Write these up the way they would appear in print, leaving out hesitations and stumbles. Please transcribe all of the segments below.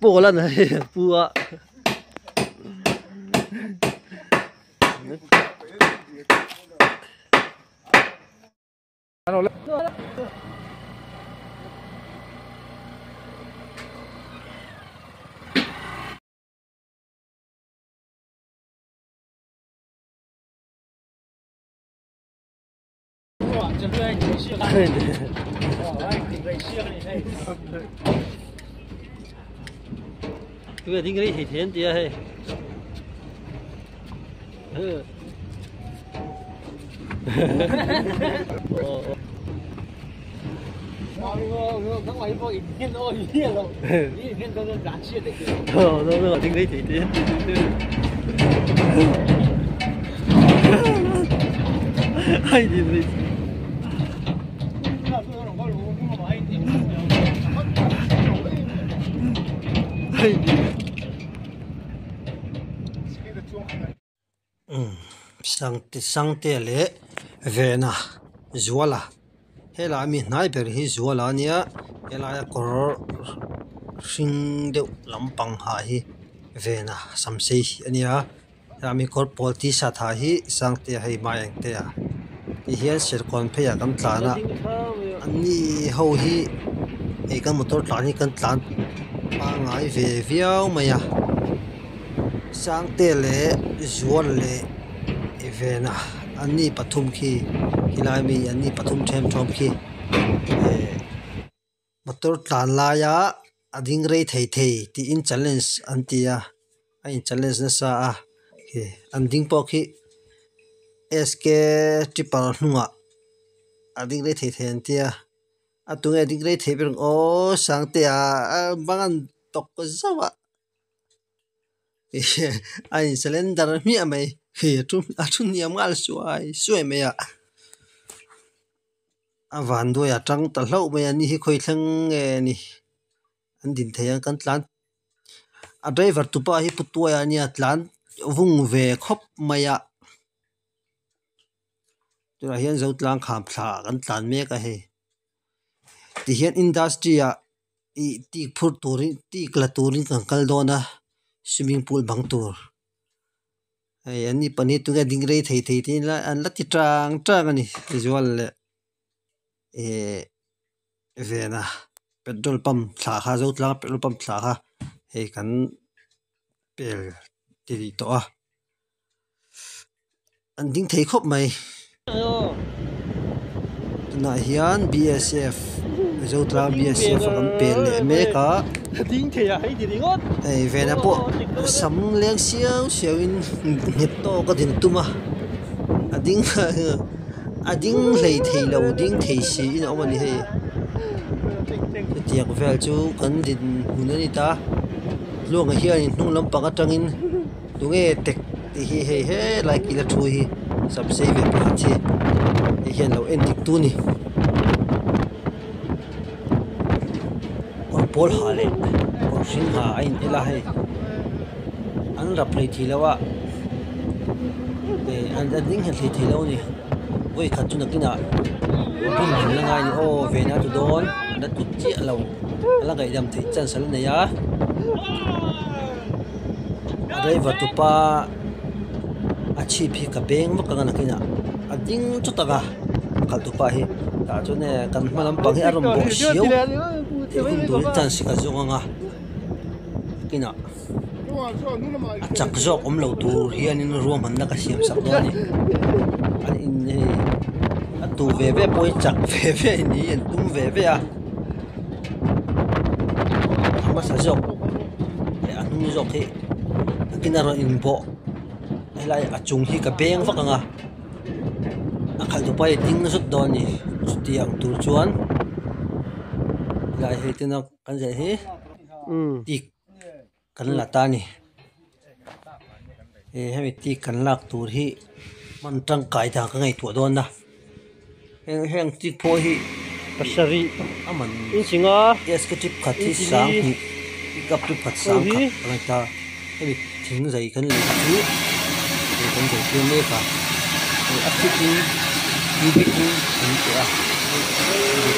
Pawl a nei pu a. Tui a ding rei thei thei an ti a hei. Ding rei thei thei an ti. Ai ding rei thei. Sangte Sangte leh Vena Zuala helai ami hnai ber hi Zuala ania helaia kawr hring deuh lampang ha hi Vena samsei hi ania hemi ami kawr pawl t-shirt ha hi Sangtea hei hmai ang te a tihian serkawn pheiah kan tlan a anni ho hi hei kan motor tlan hi kan tlan pangngai ve viau mai a Sangte leh Zual leh Vena anni pathum khi khilai mi anni pathum then thawm khi eh motor tlan laia a ding rei thei thei tiin challenge an ti a a in challenge nasa a khi an ding pawh khi sk tipper hnungah a ding rei thei thei an tia a tunge a ding rei thei ber ang aw Sangtea bang an tawk zauh a a in cylinder hmiah mai hei a thu a thu hniam nghal suai suai mai a. A van duai a tang ta hlauh mai a ni hi khawi thleng nge ni an din thei ang kan tlan a driver tupa hi pu tuai a nia tlan vung ve khawp mai a tunah hian zo tlang kham thla kan tlan mek a hei tihian industry ah ih tik phur turin tik la turin kan kal dawn a swimming pool bang tur. Hei an ni pahnih tunge ding rei thei thei te ila an la ti tang tang a ni tizual leh ehh vena petrol pump thla kha zo tlang petrol pump thla kha hei kan pel tih tawh a an ding thei khawp mai tunah hian b s f zo tlang b s f a kan pel leh mek a hei vena pawh sam leng siau siau in nghet tawk a din tum a a ding a ding hlei thei lo ding thei si in a awm a ni hei chutiang vel chu kan din hmun a ni ta tluanga hianin hnung lampang atangin tunge tek tih hi hei helai kila thu hi samsei ve pakhat hi hei hian lo en dik tu a ni kawr pawl ha leh kawr hring ha a in el a hei an rap hlei thei lo a eh an ding nghet hlei thei lo a ni vawi khat chu nakinah bum an la ngai a ni aw vena tu dawn an la tut chiah lo a la ngaihdam theih chance an la nei a. A driver tupa a chhip hi ka beng vak ang a nakinah a ding chawt ang a khalh tupa hi tah chuan e kan hma lampang hi a rawn bawh siau tih hun turin chance hi ka zawng ang a nakinah a chak zawk awm lo tur hianin ruahmanna ka siam sak dawn a ni an in hei a tu ve ve pawh hi chak ve ve ni an tum ve ve a. A hmasa zawk leh a hnung zawk hi nakin a rawn inbawh helai a chung hi ka beng vak ang a a khalh dupa hi a ding zut dawn a ni chutiang tur chuan helai hei tuna kan zir hi tik kan la ta a ni eh hemi tik kan lak tur hi hman tangkai dan ka ngaihtuah dawn a heng heng tik pawh hi pasarih a man insinga sk trip khat hi sanghnih pickup trip khat sangkhat a ngaih ta hemi thing zai kan lei chu hei kan zai tir mek a hei a fit in cubic in an pe a.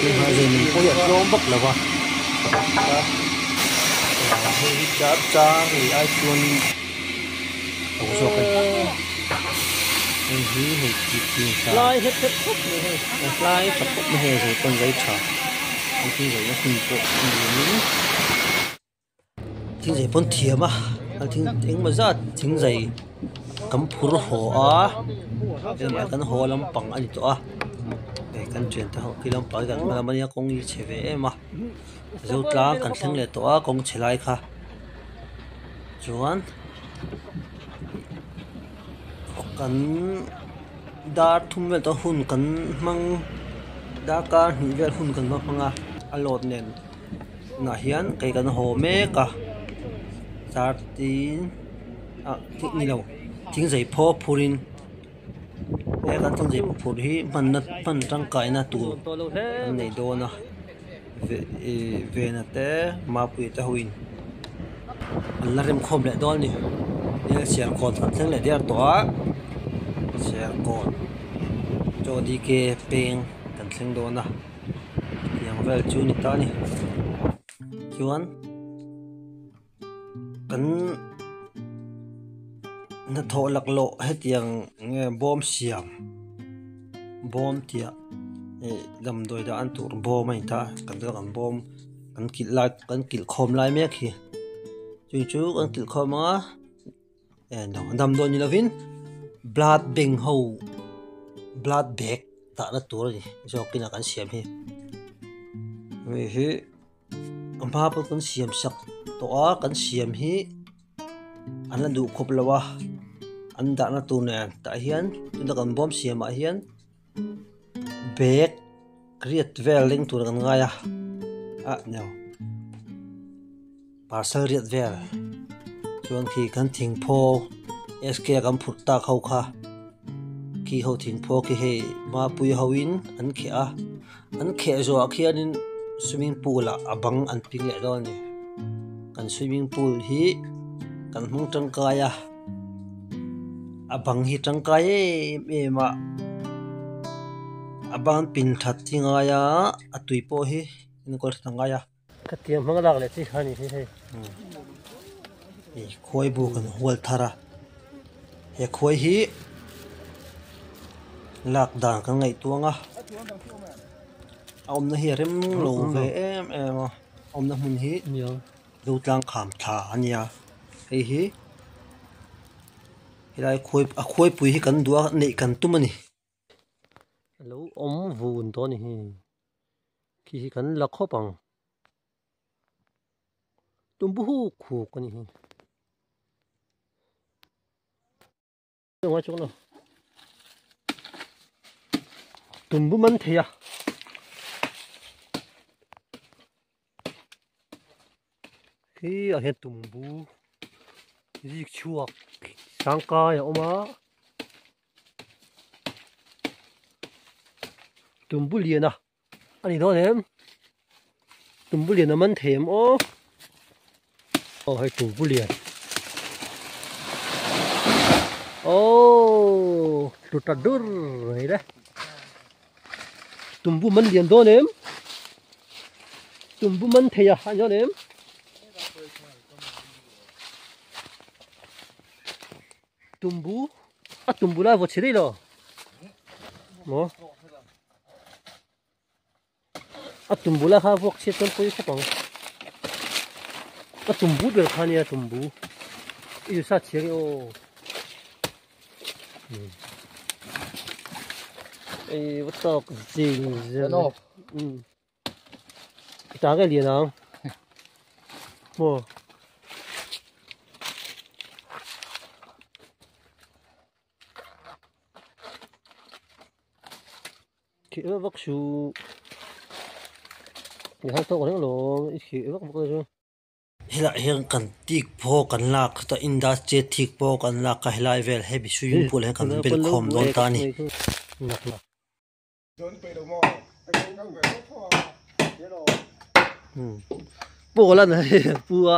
Thing zai man pawh hi a tlawm vak lo va hei hi char leh ai chuanin a to zawk a ni hei hi hei tlai hlep hlep khawp mai hei a tlai tha khawp mai hei zai pawn zai tha an thing zaina hun pawh a ni awmin thing zai pawn thiam a a thing engemaw zat thing zai kan phur haw a hetiang kan haw lampang a ni tawh a hei kan thian te ho khi lampang hi kan hma lam ania kawng hi chhe ve em a zo tlang kan thleng leh tawh a kawng chhe lai kha chuan kan dar thum vel tawh hun kan hmang darkar hnih vel hun kan va hmang a a load nen. Tunah hian kei kan haw mek a chartin ah ni lo thing zei phaw phurin he kan thing zei phaw phur hi hmanna hman tangkaina tur an nei dawn a ihh vena te mapuia te hoin an la remkhawm leh dawn a ni serkawn kan thleng leh der tawh a serkawn chaw D K peng kan thleng dawn a. Tiang vel chu ni ta a ni chuan kan hnathawh laklawh hetiang nge bawm siam bawm tih ah ih damdawi dah an tur bawm a ni ta kan chuan kan bawm kan kilh lai kan kilh khawm lai mek hi chu chu kan kilh khawm anga damdawi ni lovin blood bank ho blood bag dahna tur a ni zawkin a kan siam hi hei hi a hma pawh kan siam sak tawh a kan siam hi an la duh khawp lo a an dahna tur nen tah hian tuna kan bawm siam ah hian bag riat vel leng tur kan ngai a ah ni lo. Parcel riat vel chuan khi kan thingphaw SK a kan phurh tak ho kha khi ho thingphaw khi hei mapui ho in an kheh a an kheh zawhah khianin swimming pool ah a bang an ping leh dawn a ni kan swimming pool hi kan hmang tangkai a a bang hi tangkai em em a a ban pin that hi ngai a a tui pawh hi enkawl that a ngai a. Ka tiang hmang lak leh chi kha a ni hi hei. Ih khuai bu kan hual thar a he khuai hi lak dan kan ngaihtuang a a awmna hi a rem lo ve em em a awmna hmun hi zotlang kham thla a nia hei hi helai khuai a khuaipui hi kan duh a neih kan tum a ni. Alo awm vun tawh a ni hi. Khi hi kan la khawp ang. Tumbu huk huk a ni hi. Tumbu man thei a. Khi ah hian tumbu zik chhuak sangkai a awm a. Tumbu lian a a ni dawn em tumbu lian a man thei em aw aw hei tumbu lian aww tlu ta dur mai le tumbu man lian dawn em tumbu man thei a a ni dawn em. Tumbu a tumbu lai vaw chhe daih lo maw a tumbu lai kha vuak chhiat chuan pawi khawp ang a tumbu ber kha nia tumbu i zu sa chhiar e aw ei va tawk zing zel Ta cái liền không? Mò. Khi vak su. Ni hang to ko lo, khi vak vak chu. Helaiah hian kan tik pawh kan lak ta industry thik pawh kan lak a helai vel hemi swimming pool ah hian kan bel khawm dawn ta a ni. Pawl a nei pu a.